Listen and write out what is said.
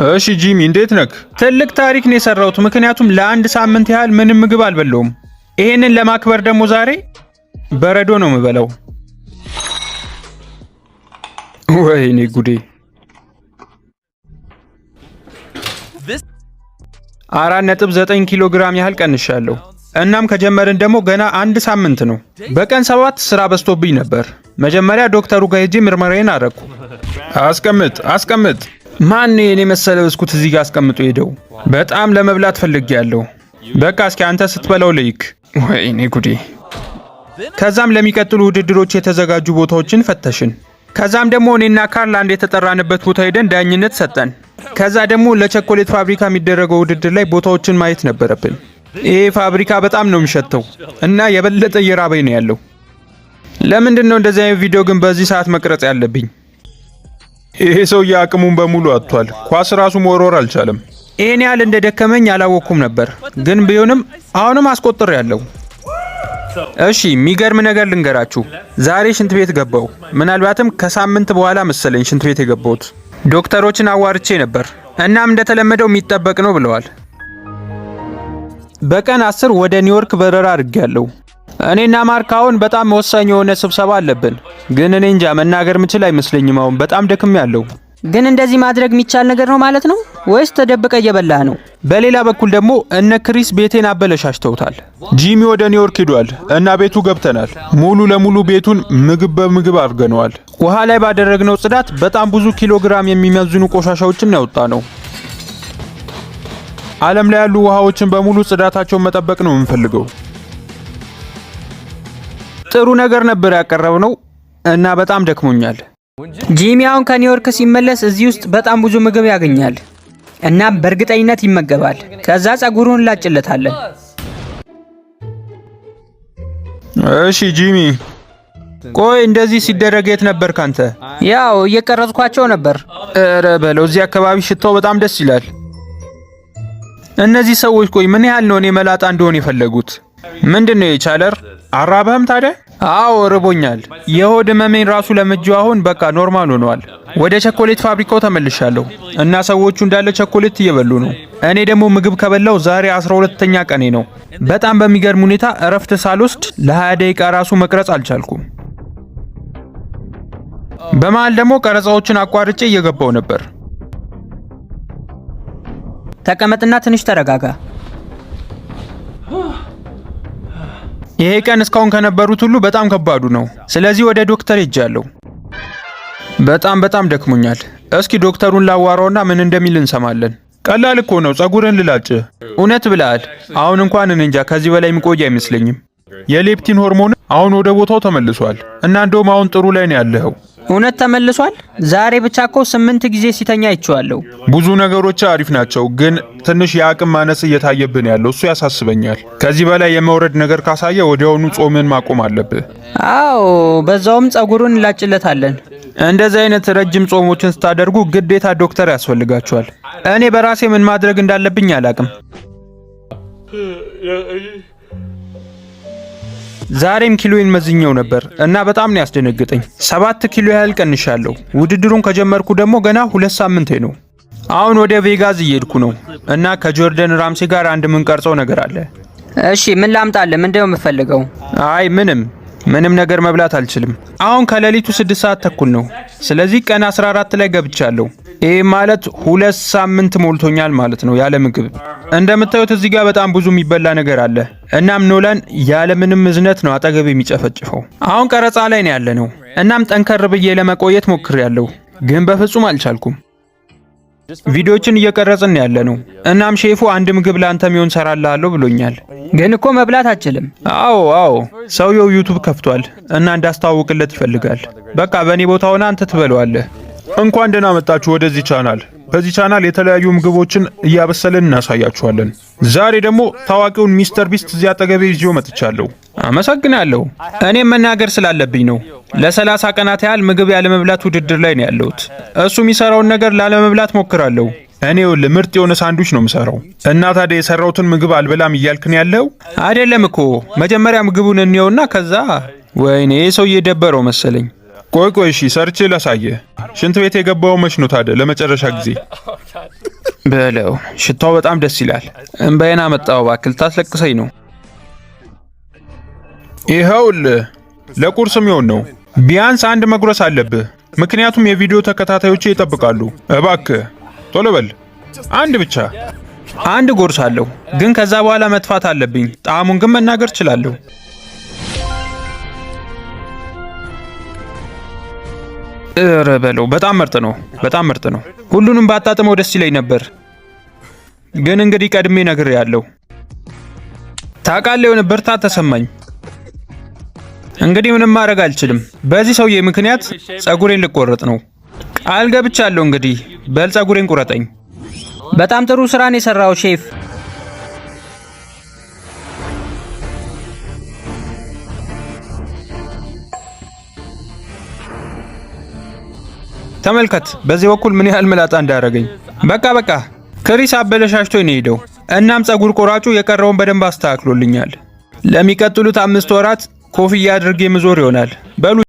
እሺ ጂሚ፣ እንዴት ነክ? ትልቅ ታሪክ ነው የሰራሁት፣ ምክንያቱም ለአንድ ሳምንት ያህል ምንም ምግብ አልበላሁም። ይሄንን ለማክበር ደግሞ ዛሬ በረዶ ነው የምበላው። ወይኔ ጉዴ! 4.9 ኪሎ ግራም ያህል ቀንሻለሁ። እናም ከጀመርን ደግሞ ገና አንድ ሳምንት ነው። በቀን 7 ስራ በዝቶብኝ ነበር። መጀመሪያ ዶክተሩ ጋር ሄጄ ምርመራዬን አረኩ። አስቀምጥ አስቀምጥ። ማን ነው የኔ መሰለ ብስኩት እዚህ ጋር አስቀምጦ ሄደው? በጣም ለመብላት ፈልጌያለሁ። በቃ እስኪ አንተ ስትበላው ልይክ። ወይኔ ጉዴ! ከዛም ለሚቀጥሉ ውድድሮች የተዘጋጁ ቦታዎችን ፈተሽን። ከዛም ደግሞ እኔና ካርል አንድ የተጠራንበት ቦታ ሄደን ዳኝነት ሰጠን። ከዛ ደግሞ ለቸኮሌት ፋብሪካ የሚደረገው ውድድር ላይ ቦታዎችን ማየት ነበረብን። ይሄ ፋብሪካ በጣም ነው የሚሸተው እና የበለጠ እየራበኝ ነው ያለው። ለምንድን ነው እንደዚህ አይነት ቪዲዮ ግን በዚህ ሰዓት መቅረጽ ያለብኝ? ይሄ ሰውዬ አቅሙን በሙሉ አጥቷል። ኳስ ራሱ መወርወር አልቻለም። ይሄን ያህል እንደደከመኝ አላወቅኩም ነበር፣ ግን ቢሆንም አሁንም አስቆጥር ያለው። እሺ የሚገርም ነገር ልንገራችሁ። ዛሬ ሽንት ቤት ገባው። ምናልባትም ከሳምንት በኋላ መሰለኝ ሽንት ቤት የገባሁት። ዶክተሮችን አዋርቼ ነበር። እናም እንደተለመደው የሚጠበቅ ነው ብለዋል። በቀን 10 ወደ ኒውዮርክ በረራ አድርጌያለሁ። እኔና ማርክ አሁን በጣም ወሳኝ የሆነ ስብሰባ አለብን። ግን እኔ እንጃ መናገር ምችል አይመስለኝም። አሁን በጣም ደክሜያለሁ። ግን እንደዚህ ማድረግ የሚቻል ነገር ነው ማለት ነው ወይስ ተደብቀ እየበላህ ነው? በሌላ በኩል ደግሞ እነ ክሪስ ቤቴን አበለሻሽተውታል። ጂሚ ወደ ኒውዮርክ ሄዷል እና ቤቱ ገብተናል። ሙሉ ለሙሉ ቤቱን ምግብ በምግብ አድርገነዋል። ውሃ ላይ ባደረግነው ጽዳት በጣም ብዙ ኪሎ ግራም የሚመዝኑ ቆሻሻዎችን ያወጣ ነው። ዓለም ላይ ያሉ ውሃዎችን በሙሉ ጽዳታቸውን መጠበቅ ነው የምንፈልገው። ጥሩ ነገር ነበር ያቀረብነው እና በጣም ደክሞኛል። ጂሚ አሁን ከኒውዮርክ ሲመለስ እዚህ ውስጥ በጣም ብዙ ምግብ ያገኛል። እናም በእርግጠኝነት ይመገባል። ከዛ ጸጉሩን እንላጭለታለን። እሺ ጂሚ፣ ቆይ እንደዚህ ሲደረግ የት ነበር ካንተ? ያው እየቀረጽኳቸው ነበር። ኧረ በለው፣ እዚህ አካባቢ ሽታው በጣም ደስ ይላል። እነዚህ ሰዎች ቆይ ምን ያህል ነው እኔ መላጣ እንደሆን የፈለጉት? ምንድን ነው የቻለር አራበህም ታዲያ? አዎ ርቦኛል። የሆድ ህመሜን ራሱ ለምጄው አሁን በቃ normal ሆኗል። ወደ ቸኮሌት ፋብሪካው ተመልሻለሁ እና ሰዎቹ እንዳለ ቸኮሌት እየበሉ ነው። እኔ ደግሞ ምግብ ከበላው ዛሬ 12ኛ ቀኔ ነው። በጣም በሚገርም ሁኔታ እረፍት ሳልወስድ ለ20 ደቂቃ ራሱ መቅረጽ አልቻልኩም። በመሃል ደግሞ ቀረጻዎችን አቋርጬ እየገባው ነበር። ተቀመጥና ትንሽ ተረጋጋ። ይሄ ቀን እስካሁን ከነበሩት ሁሉ በጣም ከባዱ ነው። ስለዚህ ወደ ዶክተር ሄጃለሁ። በጣም በጣም ደክሞኛል። እስኪ ዶክተሩን ላዋራውና ምን እንደሚል እንሰማለን። ቀላል እኮ ነው፣ ጸጉርን ልላጭ። እውነት ብለሃል። አሁን እንኳን እኔ እንጃ ከዚህ በላይ የሚቆይ አይመስለኝም። የ leptin ሆርሞን አሁን ወደ ቦታው ተመልሷል እና እንደውም አሁን ጥሩ ላይ ነው ያለኸው። እውነት ተመልሷል? ዛሬ ብቻ እኮ 8 ጊዜ ሲተኛ አይቼዋለሁ። ብዙ ነገሮች አሪፍ ናቸው፣ ግን ትንሽ የአቅም ማነስ እየታየብን ያለው እሱ ያሳስበኛል። ከዚህ በላይ የመውረድ ነገር ካሳየ ወዲያውኑ ጾምን ማቆም አለብህ። አዎ፣ በዛውም ጸጉሩን እንላጭለታለን። እንደዚህ አይነት ረጅም ጾሞችን ስታደርጉ ግዴታ ዶክተር ያስፈልጋችኋል። እኔ በራሴ ምን ማድረግ እንዳለብኝ አላቅም። ዛሬም ኪሎዬን መዝኘው ነበር እና በጣም ነው ያስደነግጠኝ። 7 ኪሎ ያህል ቀንሻለሁ። ውድድሩን ከጀመርኩ ደግሞ ገና 2 ሳምንቴ ነው። አሁን ወደ ቬጋስ እየሄድኩ ነው እና ከጆርደን ራምሴ ጋር አንድ የምንቀርጸው ነገር አለ። እሺ፣ ምን ላምጣልህ? ምንድነው የምፈልገው? አይ ምንም ምንም ነገር መብላት አልችልም። አሁን ከሌሊቱ 6 ሰዓት ተኩል ነው። ስለዚህ ቀን 14 ላይ ገብቻለሁ። ይህ ማለት 2 ሳምንት ሞልቶኛል ማለት ነው ያለ ምግብ። እንደምታዩት እዚህ ጋር በጣም ብዙ የሚበላ ነገር አለ። እናም ኖላን ያለ ምንም እዝነት ነው አጠገብ የሚጨፈጭፈው። አሁን ቀረጻ ላይ ነው ያለነው። እናም ጠንከር ብዬ ለመቆየት ሞክሬያለሁ፣ ግን በፍጹም አልቻልኩም። ቪዲዮችን እየቀረጽን ያለ ነው። እናም ሼፉ አንድ ምግብ ለአንተ የሚሆን ሰራልሃለሁ ብሎኛል። ግን እኮ መብላት አችልም። አዎ አዎ፣ ሰውየው ዩቱብ ከፍቷል እና እንዳስተዋውቅለት ይፈልጋል። በቃ በእኔ ቦታ ሆነ አንተ ትበለዋለህ። እንኳን ደህና መጣችሁ ወደዚህ ቻናል። በዚህ ቻናል የተለያዩ ምግቦችን እያበሰልን እናሳያችኋለን። ዛሬ ደግሞ ታዋቂውን ሚስተር ቢስት እዚህ አጠገቤ ይዤው መጥቻለሁ። አመሰግናለሁ። እኔም መናገር ስላለብኝ ነው። ለ30 ቀናት ያህል ምግብ ያለመብላት ውድድር ላይ ነው ያለሁት። እሱ የሚሰራውን ነገር ላለመብላት ሞክራለሁ። እኔ ይኸውልህ ምርጥ የሆነ ሳንዱች ነው የምሰራው። እና ታዲያ የሰራሁትን ምግብ አልበላም እያልክን ያለው? አይደለም እኮ መጀመሪያ ምግቡን እንየውና ከዛ። ወይኔ ሰውዬ ደበረው መሰለኝ። ቆይ ቆይ፣ እሺ ሰርቼ ላሳየህ። ሽንት ቤት የገባው መች ነው ታዲያ ለመጨረሻ ጊዜ? በለው፣ ሽታው በጣም ደስ ይላል። እምባዬን አመጣው። እባክህ ልታስለቅሰኝ ነው። ይኸውልህ ለቁርስ የሚሆን ነው። ቢያንስ አንድ መጉረስ አለብህ፣ ምክንያቱም የቪዲዮ ተከታታዮቼ ይጠብቃሉ። እባክህ ቶሎ በል፣ አንድ ብቻ። አንድ ጎርሳለሁ፣ ግን ከዛ በኋላ መጥፋት አለብኝ። ጣዕሙን ግን መናገር እችላለሁ። እረ በለው፣ በጣም ምርጥ ነው፣ በጣም ምርጥ ነው። ሁሉንም ባጣጥመው ደስ ይለኝ ነበር፣ ግን እንግዲህ ቀድሜ ነግሬሃለሁ። ታውቃለህ፣ የሆነ ብርታት ተሰማኝ። እንግዲህ ምንም ማድረግ አልችልም። በዚህ ሰውዬ ምክንያት ጸጉሬን ልቆረጥ ነው። ቃል ገብቻለሁ። እንግዲህ በል ጸጉሬን ቁረጠኝ። በጣም ጥሩ ስራን የሰራው ሼፍ። ተመልከት በዚህ በኩል ምን ያህል ምላጣ እንዳደረገኝ። በቃ በቃ ክሪስ አበለሻሽቶኝ ነው የሄደው። እናም ጸጉር ቆራጩ የቀረውን በደንብ አስተካክሎልኛል። ለሚቀጥሉት 5 ወራት ኮፍያ አድርጌ ምዞር ይሆናል። በሉ።